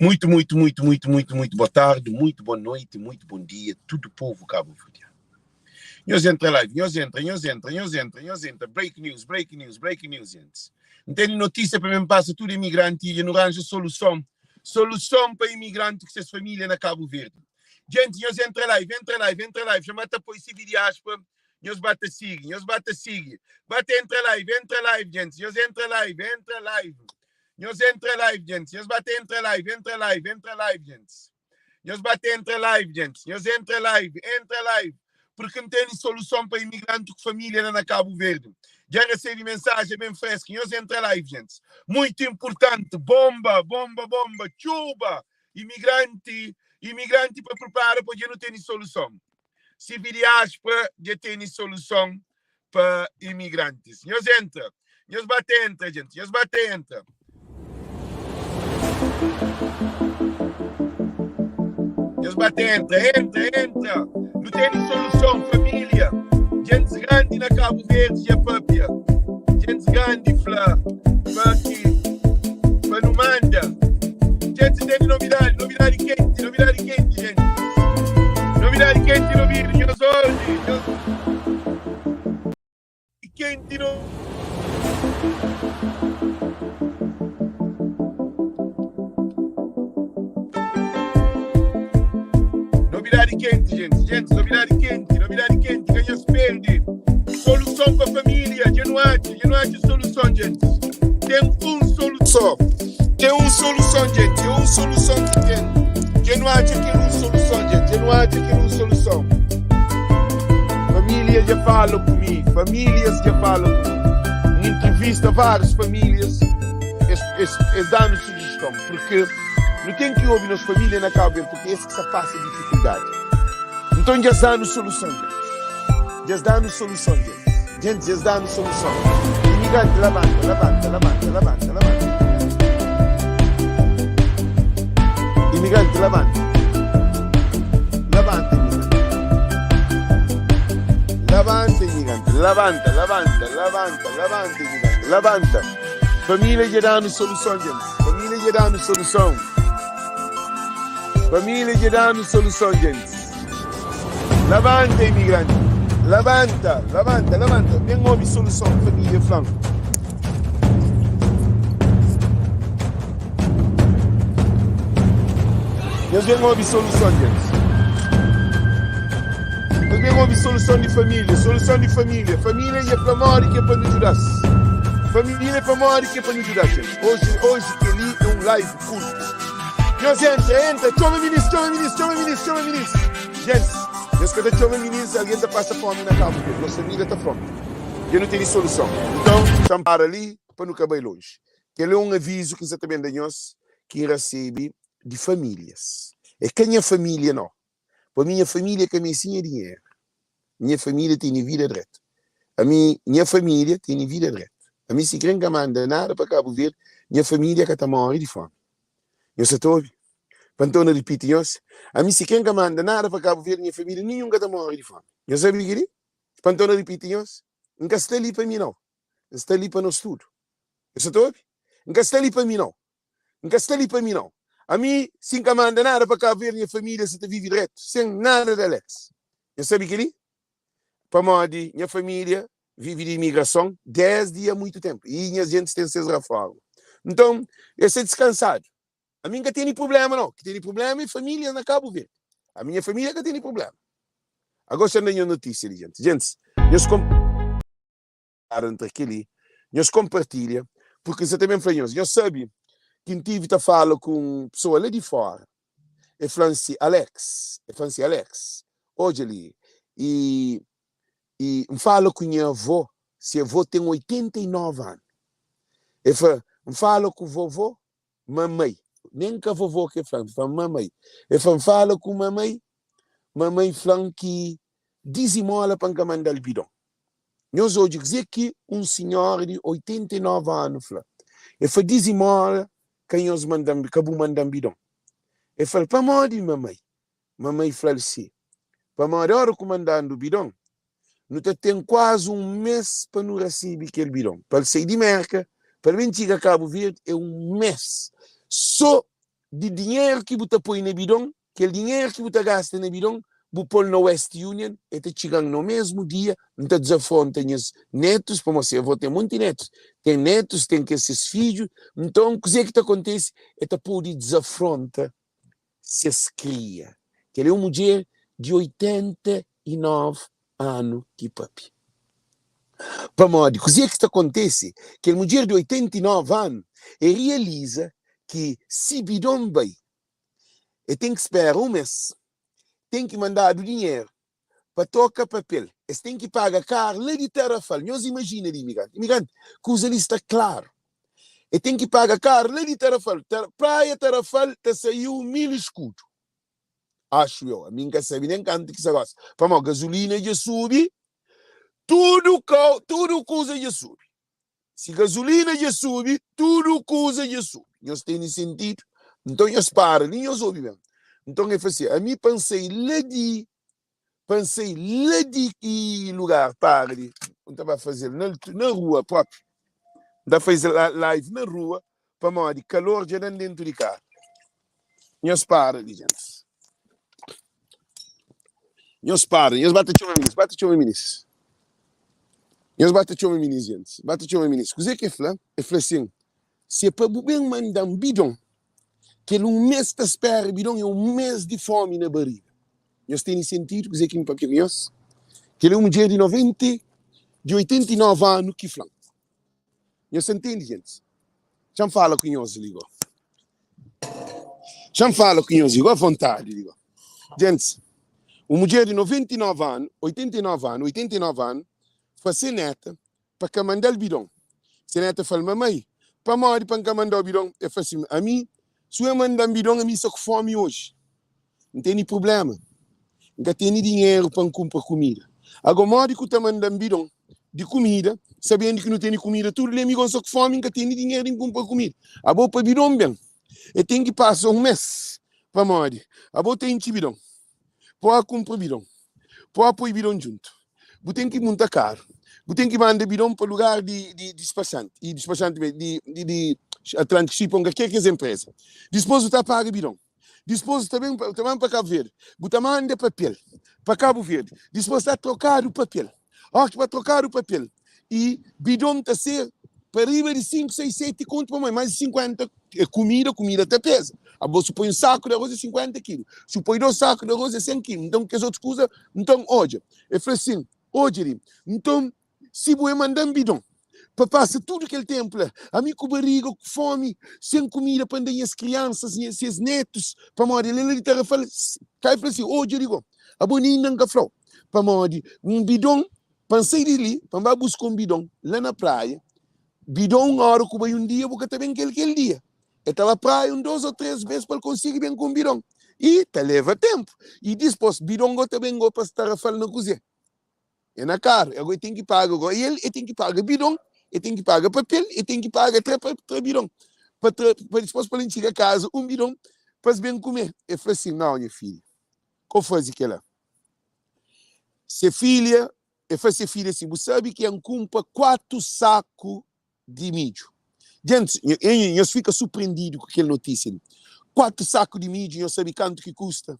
Muito, muito, muito, muito, muito, muito boa tarde, muito boa noite, muito bom dia, tudo povo cabo-verdiano. Nhos entra live, nhos entra, nhos entra, nhos entra, nhos entra. Break news, break news, break news, gente. N tene notísia pa ben pasa tudo imigrante e nu ranja soluson. Soluson pa imigrante ku ses família na Cabo Verde. Gente, nhos entra live, entra live, entra live. Chama ta poi CV diáspora, nhos ba ta sigui, nhos ba ta sigui. Ba ta entra live, entra live, gente. Nhos entra live, entra live. Nhos entra live, gente. Nhos ba ta entra live, entra live, entra live, gente. Nhos ba ta entra live, gente. Nhos entra live, entra live. Porque N tene soluson pa imigranti ku família la na Cabo Verde. Dja N resebe mensajen ben freski. Nhos entra live, gente. Muito importante. Bomba, bomba, bomba. Txuba. Imigranti, imigranti pa prepara pa dja nu tene soluson. Si vi diáspora dja tene soluson pa imigrantis. Nhos entra. Nhos ba ta entra, gente. Nhos ba ta entra. Nhos ba ta entra, entra, entra. Nu tene soluson, família. Gentis grandi na Cabo Verde dja papia. Gentis grandi fla pa ki pa nu manda. Gentis tene novidadi, novidadi kenti, novidadi kenti, gente. Novidadi kenti no biri, nhos obi, nhos kenti no. Novidadi kenti, gente, gente, novidadi kenti, novidadi kenti, ka nhos perde. Soluson pa família, dja nu atxa, dja nu atxa soluson, gente. Ten un soluson, ten un soluson, gente, é un soluson ki ten. Dja nu atxa kel un soluson, gente, dja nu atxa kel un soluson. Família dja fala ku mi, famílias dja fala ku mi. N intrivista várius famílias, es, es, es da-nu sujiston, porque nu ten ki obi nos família na Cabo Verde, porque es ki sta pasa difikuldadi. Nton dja es da-nu soluson, gente. Dja es da-nu soluson, gente. Gente, dja es da-nu soluson. Imigranti, labanta, labanta, labanta, labanta, labanta. Imigranti, labanta. Labanta, imigranti. Labanta, imigranti. Labanta, labanta, labanta, labanta, imigranti. Labanta. Família dja da-nu soluson, gente. Família dja da-nu soluson. Família dja da-nu soluson, gente. Labanta, imigranti. Labanta, labanta, labanta. Ben obi soluson ki família fla-m. Nhos ben obi soluson, gente. Nhos ben obi soluson di família, soluson di família. Família dja fla modi ki é pa nu djuda-s. Família é pa modi ki é pa nu djuda-s, gente. Oji, oji kel-li é un live kurtu. Nhos entra, entra, txoma minis, txoma minis, txoma minis, txoma minis. Gente, nhos ka ta txoma minis, algen ta pasa fomi na Kabu Verdi. Nos família ta fronta. Dja nu tene soluson. Nton, xa-m para li pa nu ka bai lonji. Kel-li é un avizu ki N sa ta ben da nhos ki N rasebe di famílias. É ka nha família, nau. Pa mi, nha família ka meste nha dinheru. Nha família tene vida dretu. Ami, nha família tene vida dretu. Ami, sikrê N ka manda nada pa Kabu Verdi, nha família ka ta móre di fómi. Nhos sa ta obi? Pa N torna ripiti nhos, ami, sikrê N ka manda nada pa Kabu Verdi, nha família ninhun ka ta móre di fómi. Nhos sabe kel-li? Pa N torna ripiti nhos, N ka sta li pa mi nau. N sta li pa nos tudu. Nhos sa ta obi? N ka sta li pa mi nau. N ka sta li pa mi nau. Ami, si N ka manda nada pa Kabu Verdi, nha família sa ta vive dretu, sen nada di Alex. Nhos sabe kel-li? Pamodi nha família vive di imigrason désdi a muitu ténpu i nhas gentis ten ses rafórma. Nton, es sta diskansadu. Ami N ka tene prubléma nau. Ki tene prubléma é famílias na Kabu Verdi. Ami nha família ka tene prubléma. Agó xa N da nhos notísia li, gentis. Gentis, nhos. Entra kel-li, nhos konpartilha, purki N sa ta ben fla nhos, nhos sabe ki N tivi ta fala ku un pesoa la di fóra, e fla-m si, Alex, e fla-m si, Alex, odja li, i, i N fala ku nha avó, se avó ten 89 anu, e fla, N fala ku vovó, mamai, nen ka vovó ki e fla-m, e fla-m mamai, e fla-m, N fala ku mamai, mamai fla-m ki dizimola pa N ka manda-l bidon. Nhos odja kuzê ki un sinhora di 89 anu fla. El fla, Dizimora ka nhos manda-m, ka bu manda-m bidon. El fla-l, Pamodi, mamai? Mamai fla-l si, Pamodi óra ku mandandu bidon, nu ta ten kuazi un mês pa nu rasebe kel bidon. Pa el sai di Mérka, pa el ben txiga Kabu Verdi, é un mês. Sô. di dinheru ki bu ta poi na bidon, kel dinheru ki bu ta gasta na bidon, bu pô-l na West Union, el ta txiga-m na mésmu dia, N ta dizafronta nhas netus, pamodi se avó ten monti netus, ten netus, ten kes ses fidju, nton kuzê ki ta kontise? El ta pode dizafronta ses kria. Kel-li é un mudjer di 89 anu ki pâpia. Pamodi kuzê ki sta kontise? Kel mudjer di 89 anu, el realiza ki si bidon bai, el ten ki spera un mês, ten ki mandadu dinheru pa troka papel, es ten ki paga karu la di Tarrafal. Nhos imajina di imigranti. Imigranti, kuza li sta klaru. E ten ki paga karu la di Tarrafal. Tar, praia Tarrafal ta saiu 1000 eskudu. Axu eu. Ami N ka sabe nen kantu ki sta gosi. Pamodi gazulina dja subi, tudu kau, tudu kuza dja subi. Si gazulina dja subi, tudu kuza dja subi. Nhos tene sentidu? Nton nhos para li, nhos obi ben. Nton el fla si, Ami pa N sai la di, pa N sai la di ki lugar, para di, N ta ba faze-l na, na rua propi. N ta faze live na rua, pamodi kalor dja da-m dentu di karu. Nhos para li, gentis. Nhos para, nhos ba ta txoma minis, ba ta txoma minis. Nhos ba ta txoma minis, gentis, ba ta txoma minis. Kuzê ki el fla? El fla sin, si é pa bu ben manda-m bidon, kel un mês ta spera bidon é un mês di fómi na bariga. Nhos tene sentidu kuzê ki N papia ku nhos? Kel é un mudjer di 90, di 89 anu ki fla-m. Nhos ta ntende, gentis? Txa-m fala ku nhos li go. Txa-m fala ku nhos li go, avontadi li go. Gentis, un mudjer di 99 anu, 89 anu, 89 anu, fla se neta pa ka manda-l bidon. Se neta fla-l, Mamai, pamodi pa N ka manda-u bidon? El fla si, Ami, si bu manda-m bidon, ami sta ku fomi oji. N tene prubléma, N ka tene dinheru pa N kunpra kumida. Ago, modi ku ta manda-m bidon di kumida, sabendu ki nu tene kumida tudu li? Ami go N sta ku fómi, N ka tene dinheru di N kunpra kumida. Abo, pa bidon ben, e ten ki pasa un mês. Pamodi? Abo ta intxi bidon, po kunpra bidon, po poi bidon djuntu. Bu ten ki munta karu, bu ten ki manda bidon pa lugar di di dispaxanti, i dispaxanti di di di Atlantic Ship, o nka kes enpresa. Dispôs bu ta paga bidon. Dispôs ta ben ta ben pa Kabu Verdi, bu ta manda papel pa Kabu Verdi, dispôs ta trokadu papel. Óki pa trokadu papel i bidon ta ser pa riba di 5, 6, 7 kontu pamodi más di 50 é kumida, kumida ta peza. Abo si poi un saku di arroz é 50 kilu, si poi 2 saku di arroz é 100 kilu. Nton kes otus kuza, nton odja, el fla sin, odja li, nton Si bu e manda-m bidon pa pasa tudu kel tenpu la, ami ku bariga ku fomi, sen kumida pa N da nhas kriansas, nha ses netus, pamodi el la di Tarrafal, Kai fla si, Odja di go, abo nin inda N ka fla-u, pamodi un bidon, pa N sai di li, pa N ba buska un bidon la na praia, bidon ora ku bai un dia, bu ka ta ben kel kel dia. El ta ba praia un dos o tres bes pa el konsigi ben ku un bidon. I ta leva tenpu. I dispos, bidon go ta ben go pa Tarrafal na kuze? É na karu, ago e ten ki paga go el e ten ki paga bidon, e ten ki paga papel, e ten ki paga tra pa tra bidon, pa tra pa dispos pa el txiga kaza un bidon pa es ben kume. E fla sin, Nau nha filha, ko faze kela. Se filha, e fla se filha sin, Bu sabe ki N kunpra 4 saku di midju. Gentis, nhos fika surprendidu ku kel notisia li. 4 saku di midju, nhos sabe kantu ki kusta?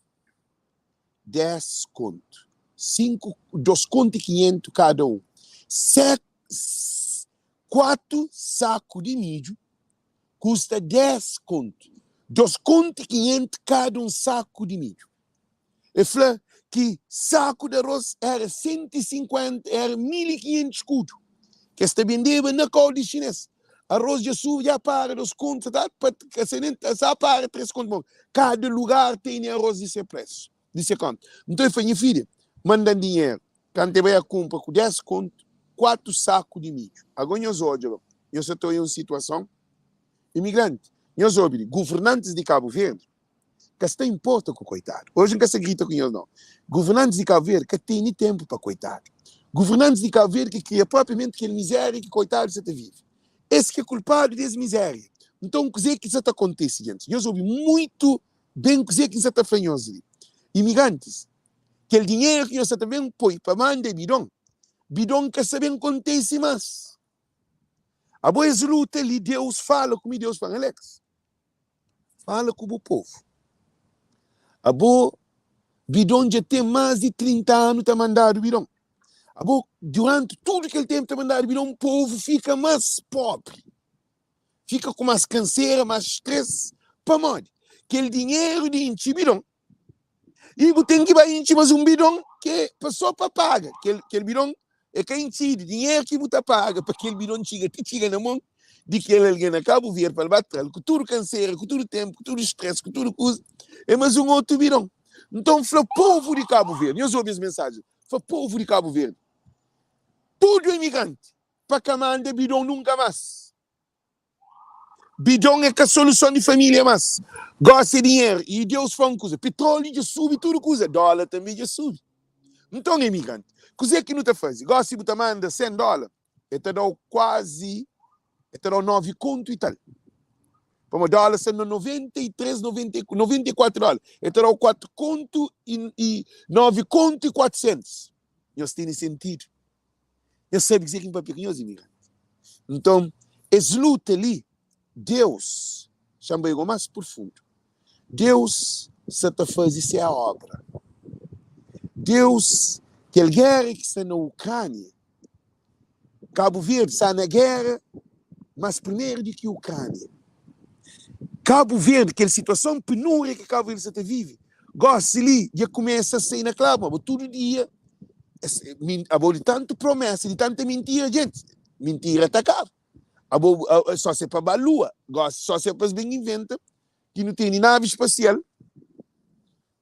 10 kontu, 5, 2 kontu i 500 kada un. 7, 4 saku di midju kusta 10 kontu, 2 kontu i 500 kada un saku di midju. El fla ki saku di arroz era 150, era 1500 skudu, ki es ta bendeba na kau di xinês. Arroz dja subi, dja para 2 kontu, ta pa ka sei nen, sa para 3 kontu. Bon, kada lugar tene arroz di se presu, di se konta. Nton el fla, nha filha, manda-m dinheru. Kantu el bai a kunpra ku 10 kontu, 4 saku di midju. Ago nhos odja, nhos sa ta oia un situason? Imigranti, nhos obi li, guvernantis di Kabu Verdi ka sta inporta ku koitadu. Oji N ka sta grita ku nhos nau. Guvernantis di Kabu Verdi ka tene tenpu pa koitadu. Guvernantis di Kabu Verdi ki kria propriamenti kel mizeria ki koitadu sa ta vive. Es ki é kulpadu di es mizeria. Nton kuze ki sa ta kontise, gentis? Nhos obi muitu ben kuze ki N sa ta fla nhos li. Imigrantis, kel dinheru ki nhos sa ta ben poi pa manda bidon, bidon ka sa ben kontise mas. Abo es luta li, Deus fala ku mi, Deus fla-m, Alex. Fala ku bu povu. Abo bidon dja ten más di 30 anu ta mandadu bidon. Abo duranti tudu kel ténpu ta mandadu bidon, povu fika más pobri, fika ku más kansera, más stress. Pamodi? Kel dinheru di intxi bidon I bu ten ki bai intxi mas un bidon ki é pa sô pa paga kel, kel bidon é ka intxidu. Dinheru ki bu ta paga pa kel bidon txiga ti txiga na mon di kel algen na Kabu Verdi pa el ba tra-l ku tudu kansera, ku tudu ténpu, ku tudu stress, ku tudu kuza, é mas un otu bidon. Nton fla povu di Kabu Verdi, nhos obi es mensajen, fla povu di Kabu Verdi, tudu emigranti pa ka manda bidon nunka mas. Bidon é ka soluson di família mas gosi é dinheru i Deus fla un kuza petróleo dja subi tudu kuza dóla tanbe dja subi nton emigranti kuzê ki nu ta faze gosi bu ta manda 100 dóla e ta dau kuazi e ta dau 9 kontu i tal pamodi dóla sta na 93 94 dóla e ta dau 4 kontu i 9 kontu i 400 nhos tene sentidu Nhos sabe kuzê ki N papia ku nhos, imigranti. Nton, es luta li, Deus xa-m bai go más profundu. Deus sa ta faze se óbra. Deus, kel géra ki sta na Ukránia, Kabu Verdi sta na géra más primeru di ki Ukránia. Kabu Verdi, kel situason penúria ki Kabu Verdi sa ta vive, gósi li dja kumesa sai na klaru, ma bo tudu dia abo di tantu promesa, di tanta mintira, djentis, mintira ta kaba. Abo só se pa ba lua, gósi só se pa es ben inventa ki nu tene navi spasial,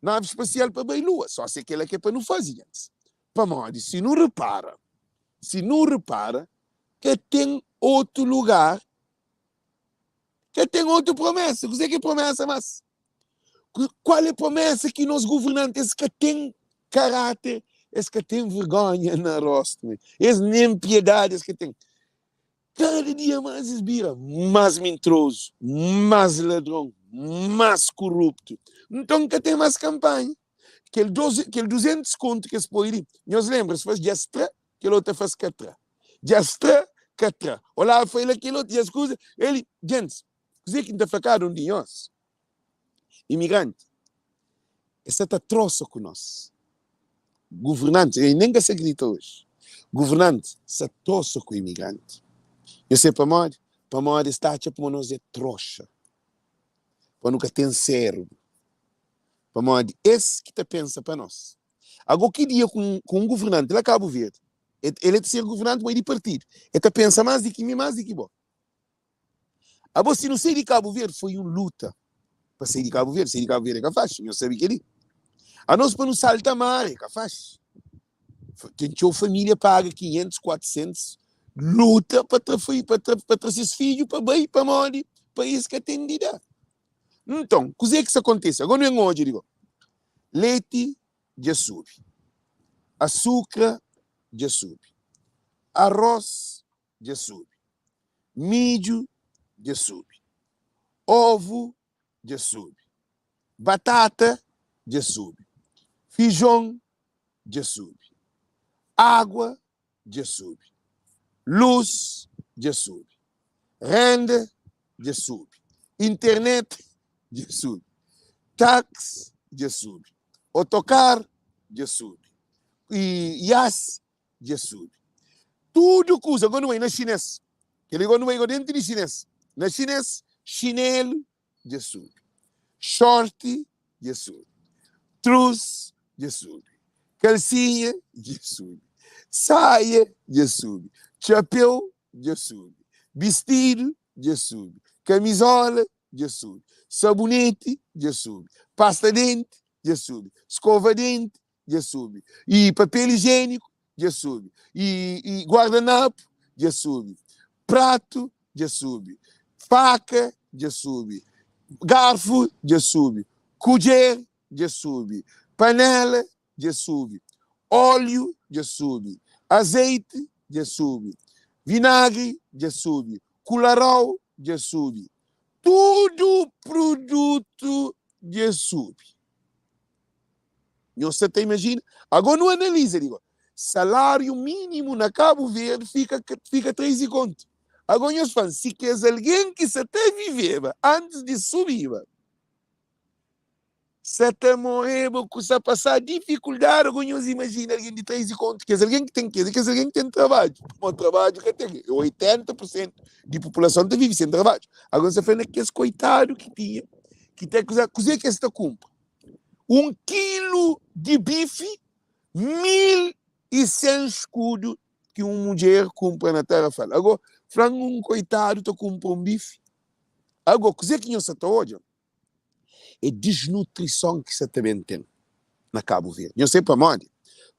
navi spasial pa bai lua, só se kela ke pa nu faze, djentis. Pamodi si nu repara, si nu repara, ka ten otu lugar Ka ten otu promesa. Kuzê ki é promesa más? Kual é promesa ki nos governanti es ka ten karáter, es ka ten vergonha na rostu, es nen piedadi es ka ten. Kada dia más es bira más mintrozu, más ladron, más koruptu. Nton ka ten más kanpanha. Kel 200 kontu ki es poi li, nhos lenbra, es fla-s dja es tra kel otu ta fla-s ka tra dja es tra ka tra olá foi la kel otu dja es kuza eli djentis kuzê ki N ta fla kada un di nhos imigranti es sa ta trosa ku nos guvernantis e nen ka sa grita oji guvernantis sa trosa ku imigranti nhos sabe pamodi pamodi es ta atxa pamo nos é troxa pa nu ka ten sérbru pamodi es ki ta pensa pa nos Ago ki dia ku un guvernanti la Kabu Verdi, el é ta ser guvernanti ma é di partidu, el ta pensa más di ki mi, más di ki bo. Abo si nu sai di Kabu Verdi foi un luta pa sai di Kabu Verdi, sai di Kabu Verdi é ka faxi, nhos sabe keli. Anos pa nu salta mar é ka faxi. Ten txeu família paga 500, 400, luta pa tra pa tra pa tra ses fidju pa bai pamodi país ka ten di da. Nton, kuzê ki sta kontise? Agora nu ben odja di bo. Leti dja subi, asukra dja subi, arroz dja subi, midju dja subi, ovu dja subi, batata dja subi, fijon dja subi, agua dja subi, lus dja subi, renda dja subi, internet dja subi, tax dja subi, otokar dja subi, i ias dja subi. Tudu kuza, go nu bai na xines, kel-li go nu bai go dentu di xines, na xines, xinelu dja subi, shorti dja subi, trus dja subi, kalsinha dja subi, saia dja subi, txapéu dja subi, bistidu dja subi, kamizola dja subi, sabuneti dja subi, pasta denti dja subi, skova denti dja subi, i papel ijieniku dja subi, i guardanapu dja subi, pratu dja subi, faka dja subi, garfu dja subi, kudjer dja subi, panela dja subi, óliu dja subi, azeiti dja subi, vinagri dja subi, kularau dja subi, tudu produtu dja subi. Nhos sa ta imajina? Agó nu analiza di go. Saláriu mínimu na Kabu Verdi fika fika 3 i kontu. Agó nhos fla-m, si kes algen ki sa ta viveba antis di subiba. Sa ta moreba ku sa pasá difikuldadi ku nhos imajina algen di 3 di kontu kes algen ki ten kes kes algen ki ten trabadju pamodi trabadju ka ten 80 por sentu di populason ta vivi sen trabadju agora sa fla na kes koitadu ki tinha ki ta kuza kuze ki es ta kunpra un kilu di bifi 1100 skudu ki un mudjer kunpra na Tarrafal agora fla-m un koitadu ta kunpra un bifi agora kuze ki nhos sa ta odja É desnutrison ki sa ta ben ten na Kabu Verdi. Nhos sabe pamodi?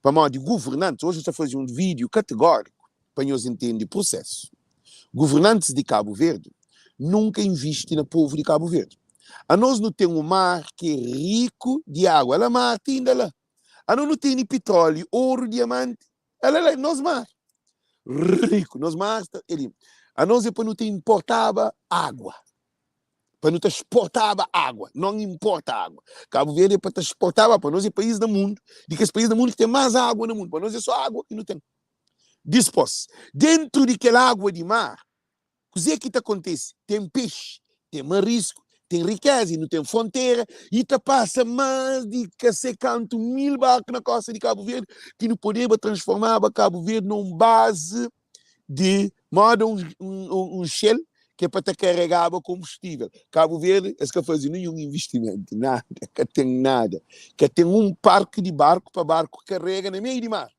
Pamodi guvernantis, oji N ta faze un vídiu kategóriku pa nhos intende prusésu. Guvernantis di Kabu Verdi nunka invisti na povu di Kabu Verdi. Anos nu ten un mar ki é riku di agu, ala mar ti inda la. Anos nu tene pitróliu, oru, diamanti, ala la, nos mar riku, nos mar sta li. Anos é pa nu ta inportaba agua. pa nu ta exportaba água, non importa água. Kabu Verdi é pa ta exportaba, pa nos é país na mundu, di kes país na mundu ki ten más água na mundu, pa nos é só água ki nu ten. Dispôs, dentu di kel água di mar, kuzê ki ta kontese? Ten pexi, ten marisku, ten rikéza i nu ten frontera i ta pasa más di ka se kantu mil barku na kósta di Kabu Verdi ki nu podeba transformaba Kabu Verdi na un bazi di moda un Shell ki é pa ta karegaba konbustível. Kabu Verdi es ka faze ninhun invistimentu, nada, ka ten nada. Ka ten un parki di barku pa barku karega na meiu di mar.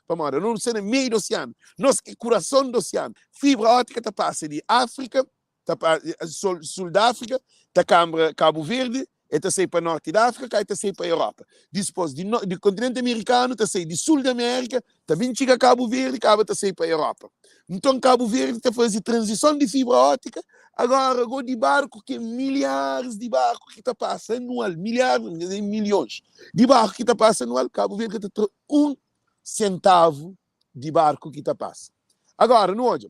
Pamodi anos nu sta na meiu di osianu, nos ki é kurason di osianu. Fibra ótika ta pasa di Áfrika ta pa sul di Áfrika, ta kanbra Kabu Verdi, el ta sai pa norti di Áfrika, ka el ta sai pa Europa. Dispôs di di kontinenti amerikanu ta sai di sul di Amérika, ta bin txiga Kabu Verdi, kaba ta sai pa Europa. Nton Kabu Verdi ta faze tranzison di fibra ótika, agora go di barku ki é milharis di barku ki ta pasa anual, milharis, n ka dizer milhons, di barku ki ta pasa anual, Kabu Verdi ka ta tra un sentavu di barku ki ta pasa. Agora nu odja.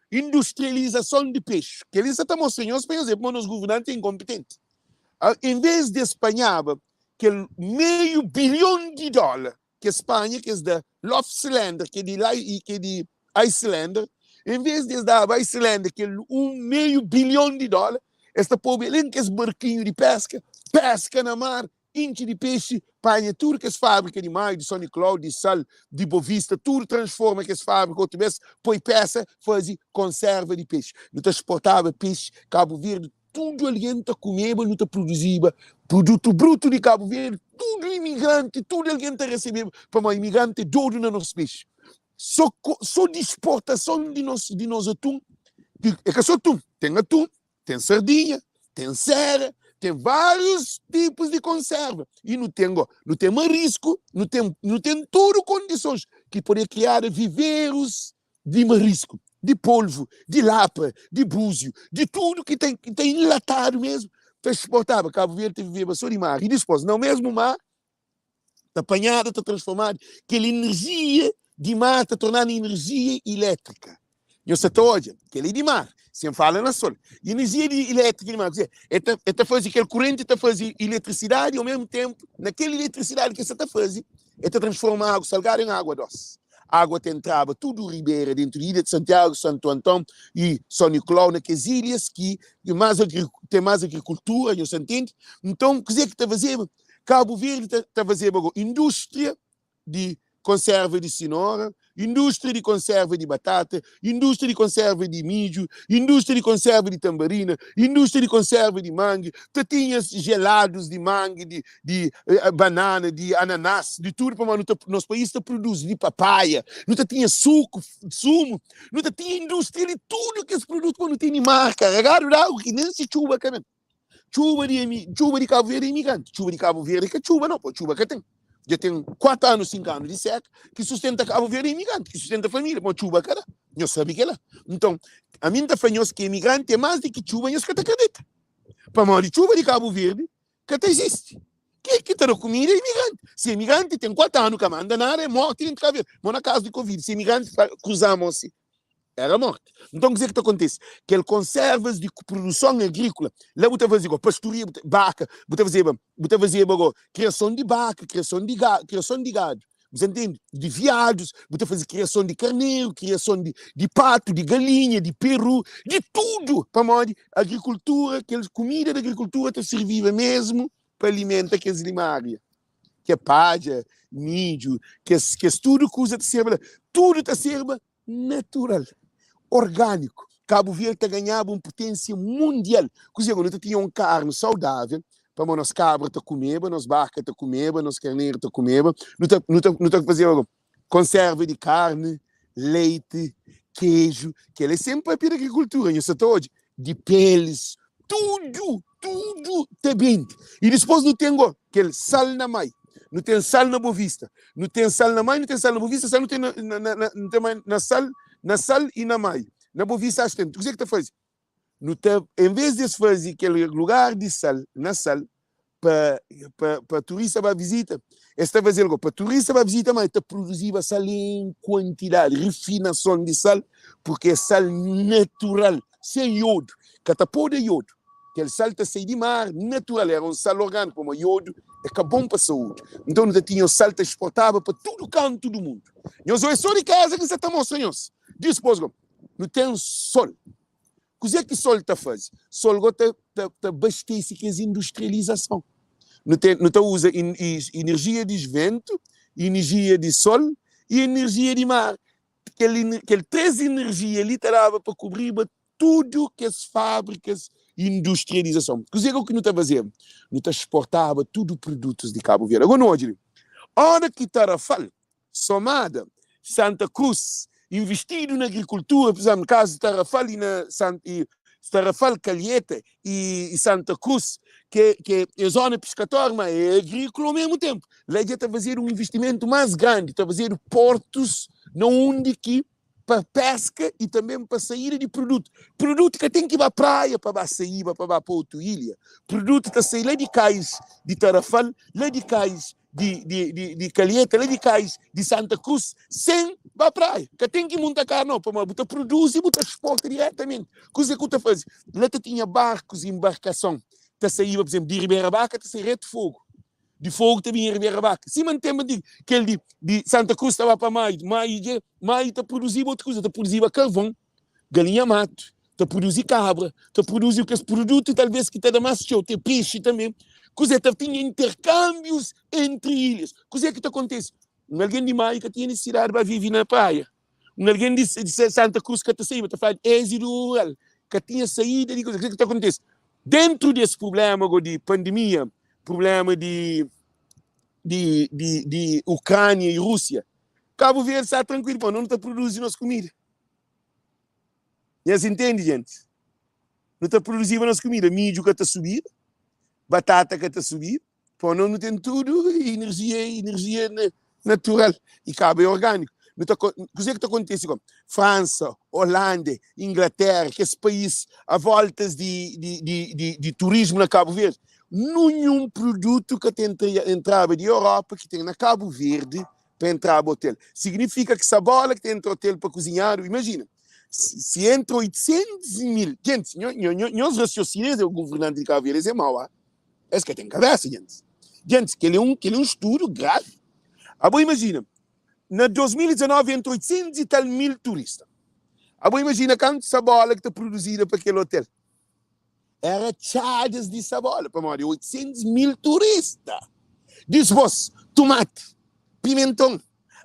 Industrializason di pexi. Kel-li sa ta mostra nhos pa nhos é pamodi nos guvernanti é inkonpitenti. En vês di es panhaba kel meiu bilhon di dóla ki es panha, ki es da Lofsilander, ki é di ki é di Islander, en vês di es daba Islander kel un meiu bilhon di dóla, es ta poba el en kes barkinhu di péska, péska na mar, Intxi di pexi, panha tudu kes fábrika di Maio, di São Nicolau, di Sal, di Bovista, tudu transforma kes fábrika otu bes, poi pesa, faze konserva di pexi. Nu ta exportaba pexi, Kabu Verdi, tudu algen ta kumeba, nu ta produziba produtu brutu di Kabu Verdi, tudu imigranti, tudu algen ta resebeba, pamodi imigranti é dodu na nos pexi. So so di exportason di nos di nos atun, é ka so atun, ten atun, Ten sardinha, ten sera, ten várius tipus di konserva. I nu ten go, nu ten marisku, nu ten, nu ten tudu kondisons ki pode kriada viverus di marisku, di polvu, di lapa, di búziu, di tudu ki ta, ki ta inlatadu mesmu, ta exportaba. Kabu Verdi ta viveba so di mar. I dispos, na mesmu mar, ta panhadu, ta transformadu, kel inerjia di mar ta tornadu inerjia ilétrika. Nhos sa ta odja, kel-li di mar, sen fala na sol. Inerjia di ilétrika di mar, kuzê? El ta, el ta faze kel kurenti ta faze iletrisidadi, omésmu ténpu, na kel iletrisidadi ki el sa ta faze, el ta transforma agu salgadu en agua dósi. Agua ta entraba tudu ribera dentu di ilha di Santiagu, Santu Anton i São Nicolau, na kes ilhas ki más ten más agrikultura, nhos ta ntende? Nton, kuzê ki ta fazeba? Kabu Verdi ta ta fazeba go indústria di konserva di sinora, indústria di konserva di batata, indústria di konserva di midju, indústria di konserva di tanbarina, indústria di konserva di mangi, ta tinha jeladus di mangi, di di banana, di ananás, di tudu, pamodi nu ta nos país ta produzi di papaia, nu ta tinha suku, sumu, nu ta tinha indústria di tudu kes produtu, pamodi nu tene mar karegadu di agu ki nen si txuba ka ben. Txuba di emi, txuba di Kabu Verdi é imigranti. Txuba di Kabu Verdi ka txuba nau, pô, txuba ka ten. Dja ten 4 anu, 5 anu di seka ki sustenta Kabu Verdi é imigranti, ki sustenta família, pô, txuba ka da. Nhos sabe kela. Nton, ami N ta fla nhos ki imigranti é más di ki txuba, nhos ka ta kredita. Pamodi txuba di Kabu Verdi ka ta izisti. Ken ki ta da kumida é imigranti. Si imigranti ten 4 anu ka manda nada, é morti dentu Kabu Verdi. Mo na kazu di Covid, si imigranti kruza mo si, Éra mórti. Nton, kuzê ki ta kontise? Kel konservas di produson agríkola, la bu ta faze go pastoria, bu ta, baka, bu ta fazeba, bu ta fazeba go kriason di baka, kriason di ga, kriason di gadu, bu sa ntende? Di viadus, bu ta faze kriason di karneru, kriason di, di patu, di galinha, di peru, di tudu! Pamodi agrikultura, kel kumida di agrikultura ta sirbiba mésmu. pa alimenta kes limária, ke padja, midju, kes kes tudu kuza ta serba la. Tudu ta serba natural, orgániku. Kabu Verdi ta ganhaba un puténsia mundial. Kuzê ku nu ta tinha un karni saudável, pamodi nos kabra ta kumeba, nos baka ta kumeba, nos karneru ta kumeba, nu ta nu ta nu ta fazeba konserva di karni, leiti, keju, kel é sen papia di agrikultura, nhu sa ta odja, di pelis, tudu, tudu ta bende. I dispôs nu ten go kel sal na mai, nu ten sal na Bovista, nu ten sal na mai, nu ten sal na Bovista, sal nu ten na na na nu ten mai na sal na sal i na mai, na Bovista ax ten. Kuzê ki ta faze? Nu ta, en vez di es faze kel lugar di sal na sal, pa pa pa turista ba vizita, es ta faze-l go pa turista ba vizita, ma e ta produziba sal en kuantidadi, rifinason di sal, purki é sal natural, sen iodu, ka ta poda iodu, kel sal ta sai di mar natural, era un sal orgániku, pamodi iodu é ka bon pa saúdi, nton nu ta tinha sal ta exportaba pa tudu kantu du mundu. Nhos oi so rikeza ki N sa ta mostra nhos. Dispôs go, nu ten sol. Kuzê ki sol ta faze? Sol go ta ta ta abastese kes industrializason. Nu ten nu ta uza inerjia di ventu, inerjia di sol i inerjia di mar. Kel kel 3 inerjia li ta daba pa kubriba tudu kes fábrikas i industrializason. Kuzê ki nu ta fazeba? Nu ta exportaba tudu produtus di Kabu Verdi. Agora nu odja li, ora ki Tarrafal Somada, Santa Cruz, investidu na agrikultura, pur izénplu, na kazu di Tarrafal y na y Tarrafal, Calheta y y Santa Cruz, ke ke é zona piskatóriu, ma é agríkula omemu ténpu. La dja ta fazedu un investimentu más grandi, ta fazedu portus na undi ki pa peska y tanben pa saída di produtu. Produtu ka ten ki ba praia pa ba saíba pa ba pa otu ilha. Produtu ta sai la di kais di Tarrafal, la di kais di, di, di, di Calheta, la di Cais, di Santa Cruz, sen ba praia. Ka ten ki munta kar nau, pamodi bu ta produzi, bu ta exporta diretamenti. Kuze ku ta faze? La ta tinha barkus, embarkason, ta saíba, por exemplo, di Ribeira Baka ta sai retu Fogo. Di Fogo ta binha Ribeira Baka. Sima n tenba di kel di, di Santa Cruz ta ba pa Maio, Maio dja, Maio ta produziba otu kuza, ta produziba karvon. galinha matu, ta produzi kabra, ta produzi kes produtu talvez ki ta da más txeu, ten pexi tanbe. Kuzê? Ta tinha interkânbius entri ilhas. Kuzê ki ta kontise? Un algen di Maio ka tinha nisisidadi ba vive na praia. Un algen di Santa Krus ka ta saíba, ta fladu êxidu rural, ka tinha saída di kuza. Kuzê ki ta kontise? Dentru di es prubléma go di pandemia, prubléma di di di di Ukrânia i Rúsia, Kabu Verdi sta trankuilu, pamodi nu ta produzi nos kumida. Nhas intende, gentis? Nu ta produziba nos kumida, midju ka ta subiba, batata ka ta subiba, pô nos nu ten tudu inerjia, inerjia natural i kaba é orgániku. Nu ta kuzê ki ta kontise kom? Fransa, Holanda, Inglaterra, kes país a voltas di di di di di turismu na Kabu Verdi, ninhun produtu ka ta entraba di Europa ki ten na Kabu Verdi pa entraba hotel. Signifika ki sabola ki ta entra hotel pa kuzinhadu, imajina, si entra 800 mil, gentis, nho, nho, nho, nhos rasiosina, es é governanti di Kabu Verdi, es é mau, ah? Es ka ten kabesa, gentis. Gentis, kel é un, kel é un studu gravi. Abo imajina, na 2019 entra 800 i tal mil turista. Abo imajina kantu sabola ki ta produzida pa kel hotel. Era txadas di sabola, pamodi 800 mil turista. Dispos, tumati, pimenton,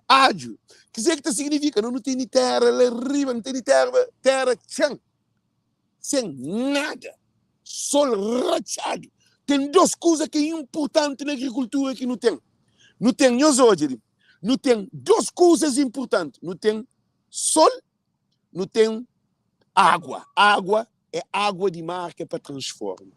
adju. Kuzê ki ta signifika? No nu tene tera la riba, nu tene tera, tera txan, sen nada, sol ratxadu. Ten dos kuza ki é inpurtanti na agrikultura ki nu ten. Nu ten, nhos odja li, nu ten dos kuzas inpurtanti. Nu ten sol Nu ten agua. Agua é agua di mar ki é pa transforma,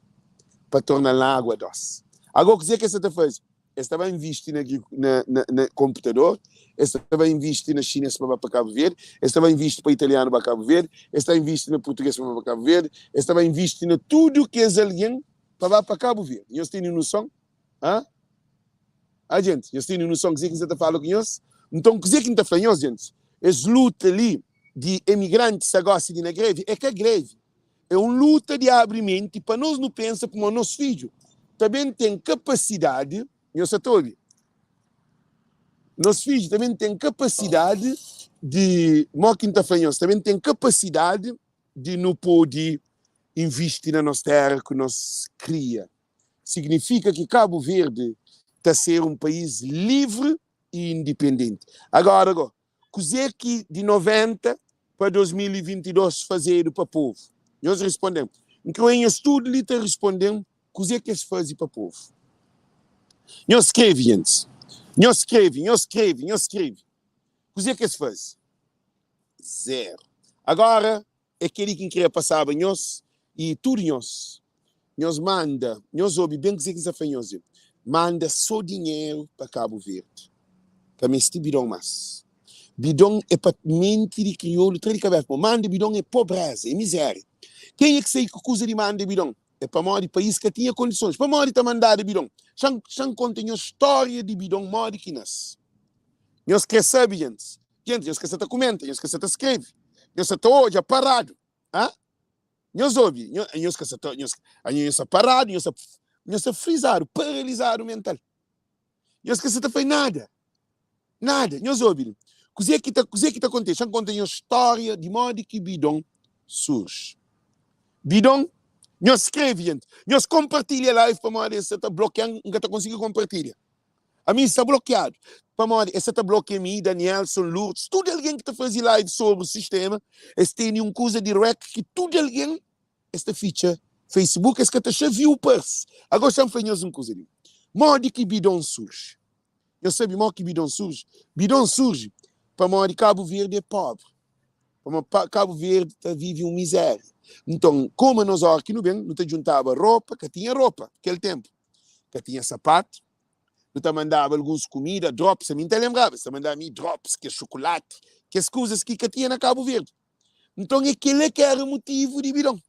pa torna-l na agua dósi. Agora, kuzê ki es sa ta faze? Es ta ba invisti na, na, na, na konputador, es ta ba invisti na xinês pa ba pa Kabu Verdi, es ta ba invisti pa italianu ba Kabu Verdi, es ta invisti na purtugês pa ba pa Kabu Verdi, es ta ba invisti na tudu kes algen pa ba pa Kabu Verdi. Nhos tene noson? Hã? Ah, djentis, nhos tene noson kuzê ki N sa ta fala ku nhos? Nton, kuzê ki N ta fla nhos, djentis? Es luta li di emigrantis sta gosi di na grevi, é ka grevi. É un luta di abri menti pa nos nu pensa kuma nos fidju ta ben ten kapasidadi, nhos sa ta obi? Nos fidju ta ben ten kapasidadi di, mo ki N ta fla nhos, ta ben ten kapasidadi di nu pode invisti na nos tera ku nos kria. Signifika ki Kabu Verdi ta ser un país livri i indipendenti. Agora go, kuzê ki di 90 pa 2022 fazedu pa povu? Nhos risponde-m. N krê nhos tudu li ta risponde-m kuzê ki es faze pa povu. Nhos skrebe, gentis. Nhos skrebe, nhos skrebe, nhos skrebe. Kuzê ki es faze? Zeru. Agora, é kel-li ki N kria pasaba nhos i tudu nhos. Nhos manda, nhos obi ben kuzê ki N sta fla nhos li, manda sô dinheru pa Kabu Verdi. Ka meste bidon más. Bidon é pa menti di kriolu tra di kabésa. Pamodi manda bidon é pobréza, é mizéria. Kenha ki sai ku kuza di manda bidon? É pamodi país ka tinha kondisons. Pamodi ta mandada bidon? Xa-m konta nhos stória di bidon modi ki nase. Nhos krê sabe, gentis? Gentis, nhos ka sa ta kumenta, nhos ka sa ta skrebe, nhos sa ta odja paradu. Ha? Nhos obi, nhos ka sa ta, nhos, nhos sa paradu, nhos sa, nhos sa frizadu, paralizadu mental. Nhos ka sa ta fai nada. Nada. Nhos obi li. Kuzê ki ta, kuzê ki ta kontise? Xa-m konta nhos stória di modi ki bidon surji. Bidon, nhos skrebe, jenti. Nhos konpartilha live pamodi es sa ta blokia-m, N ka ta konsigi konpartilha. Ami sta blokiadu pamodi es sa ta blokia mi, Danielson, Lourdes, tudu algen ki ta fazi live sobri sistema, es teni un kuza di rec ki tudu algen es ta fitxa Facebook, es ka ta xa view parse. Ago xa-m fla nhos un kuza li, modi ki bidon surji? Nhos sabi modi ki bidon surji? Bidon surji pamodi Kabu Verdi é pobri, pamodi Kabu Verdi ta vivi un mizeria. Nton, koma nos ora ki nu ben, nu ta djuntaba ropa, ka tinha ropa kel tenpu, ka tinha sapatu, nu ta mandaba alguns kumida, drops, ami N ta lenbraba, es ta mandaba mi drops, kes xukulati, kes kuzas ki ka tinha na Kabu Verdi. Nton é kel-la ki éra mutivu di bidon.